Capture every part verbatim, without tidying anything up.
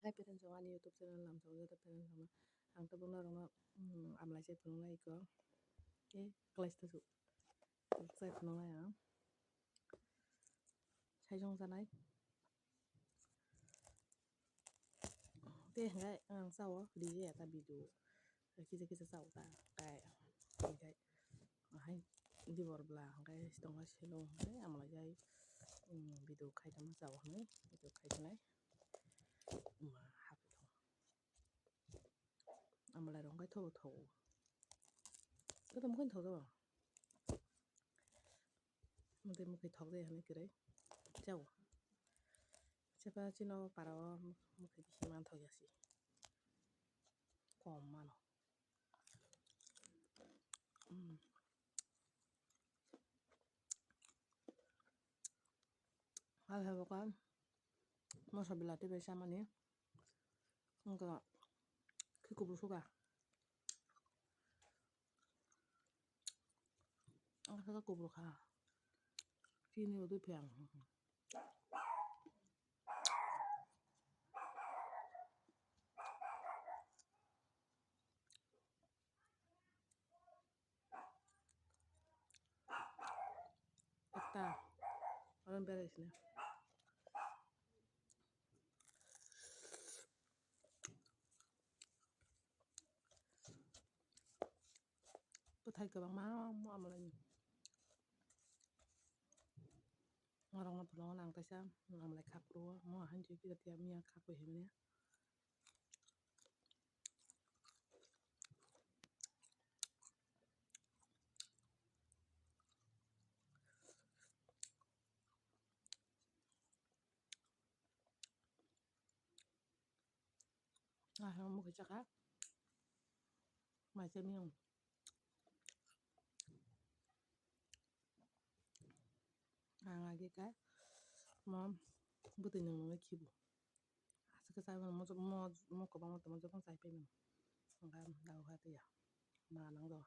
Hai parents rok ani YouTube channel lamsao joto parents rokno ang tabuk norokno, mm, amlai chai phunuknai iko. E, class ta su. Chai phunuknai ang. Saijong janai. Tei hwnkhai ang chao, rije ya ta video. Kisa kisa chao ta, kai, hwnkhai, ahai, dibor bla, hwnkhai, sitongma silo, hwnkhai, amlai jai, um, video khai tongma chao hwnwi, video khai tongnai. Ma, hap tong. Amlai rok hwnkhai thogo thogo. Kotom khe thogo. Motwi mukhui thok de hinwi kwrwi chao. Chapa chino para o mukhui bisi manthok ya si. Kom mano. Mm. Hai hai boka moso bilati bai chamani. Wngkha khi kubur suka. Ang kha kubur kha. Chini bo twi phiyang. Ekta. Oro berai sini. Bwthai kwbangma omo amlaini. Norokno phunukgo nang kaisa amlai khak rwo, mo haino kisa tiya miya khak bai hinmani. Ah, omo khe chakha. Mai chami ang. Ang age kha mo bwtwi nung nungwi khibu. Aswk khe chai mano mo, mo, mo kwbangma tongma jotono chai pai mano. Ang kha dago kha tei ya. Ma nang do.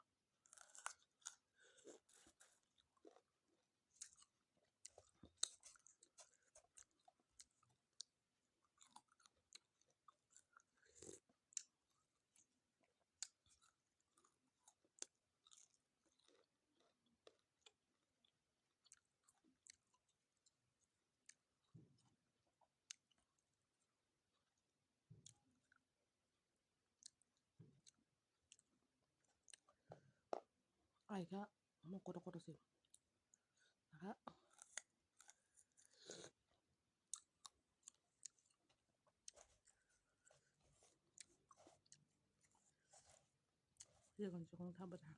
Ai kha mo kotor kotor se. Aha. Iya kan sokong thabar ha.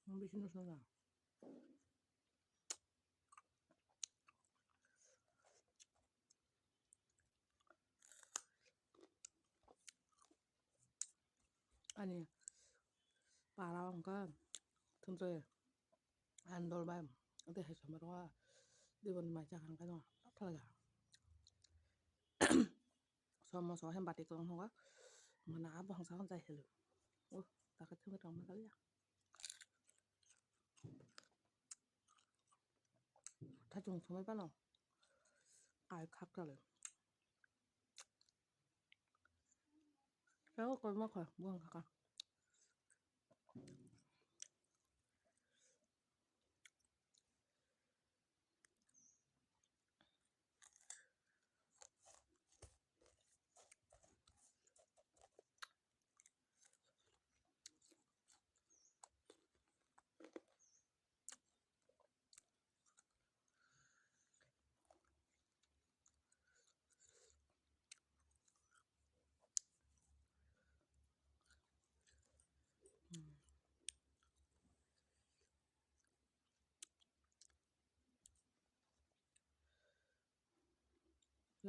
Ang bisin no sana. Ani para wngkha thumsoi andol bai tei hai samaro diboni mai chakha wngkha no thalaga. Somo so hem bati kwbang tongo. Mana abo hangsa hon jai helu. Oh, takhe thwngwi tongma kaliya. Tha chung thumai pano. Kai khak kale. Kau kau ma kha, buang kha.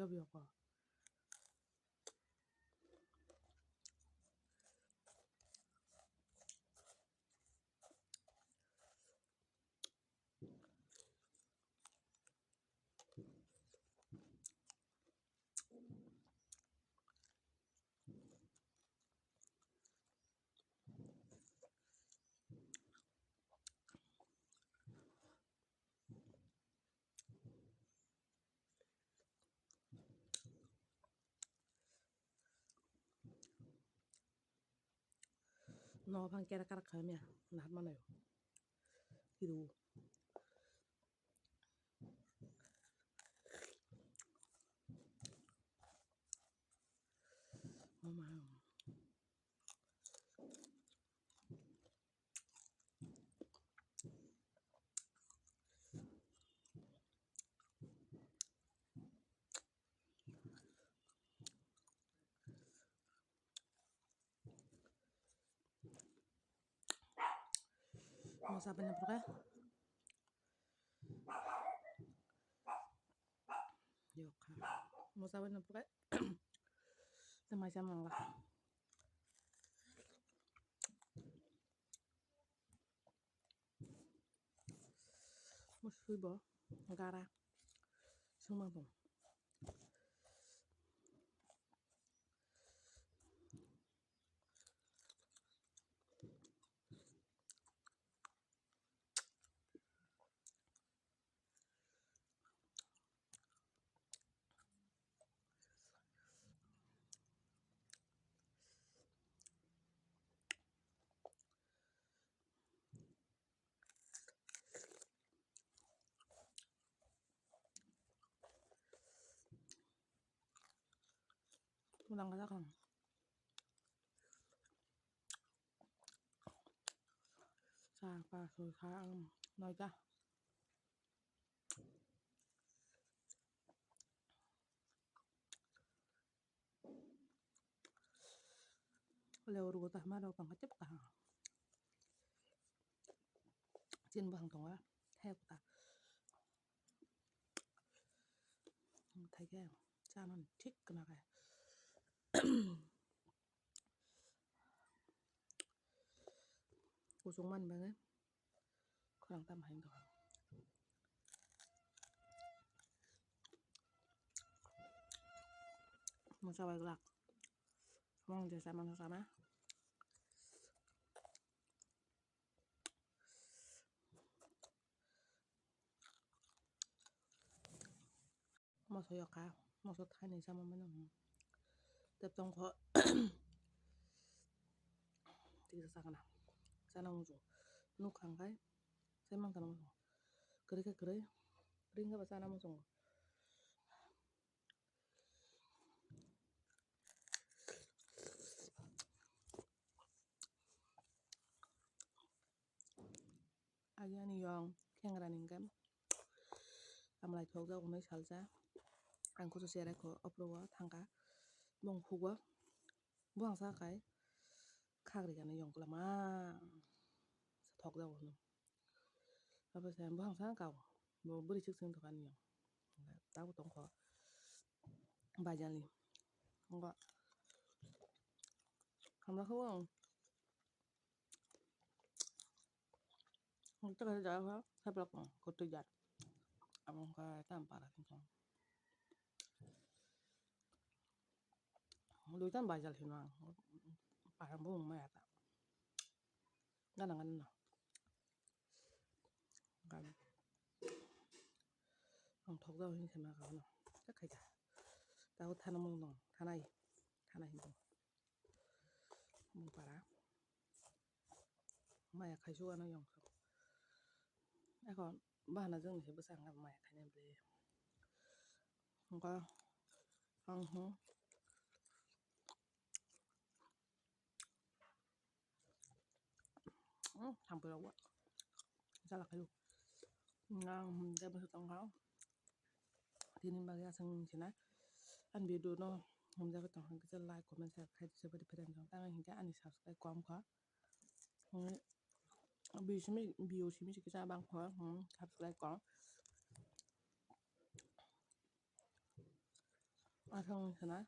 Yob yoko. No bang kera kara khamya, nahat manai. Kiru. Oh my. Mosa bini pore. Yok kha. Mosa bini pore. Tei maisa mangla. Musui bo gara sungma bo. Ulang ka sakang. Sa pa so sa ang noi ka. Leo rugo ta ma rok tong ka chep ka. Chin bang tong ka. He ko ta. Thai ke. Cha non thik na ka. Kusung man bang. Khorang tam hai dong. Mosa bai glak. Mong je sama sama. Moso yokha, moso thaini sama mano. Tep tongkho. Tiksa sakna. Sana muchung. Nuk khang khai. Sai mang sana muchung. Kwrwi khe kwrwi. Ring khe ba sana muchung. Agi ani yong khengra ni hwnkhe tamlai thokjak hwnwi salsa. Ang kusu cherai kho opro o thangkha. Bong khugo. Buphang sa kai khagri gana yong kwlama thokjak hwnwi. Abo se buphang sa kau bo bwrwi chwk chwng thokani yong. Tabuk tongkho baijani. Hamjakgo ang. Kwtwi kaisa jaga khe, khe belak tongo, kwtwi jat. Abo wngkha tamo para khe tongo. Duitan baijal hino ang, para bo wng maya ta. Gana gana no. Gana. Ang thokjak hini khe ma kha no. Khe khaida. Tabuk thana mung dong, thanai. Thanai hino. Mung para. Maya khaisuk ano yong kha. Ekhon bahana jwng ni se bwsang maya khainai bwle. Wngkha ang ho. Hmm, thampui rok bo. Jala khayu. Nang, hmm, tei bwswk tong kha. Tini bagwi aswk wng sinai. Ani video no hamjagwi tong kha, kisa like, comment, share khai di, se bari friend rok. Tamo hinkhe ani subscribe kom kha. Hmm, view simi, view simi se kisa bang kha. Hmm, subscribe kom. Aswk wng sinai.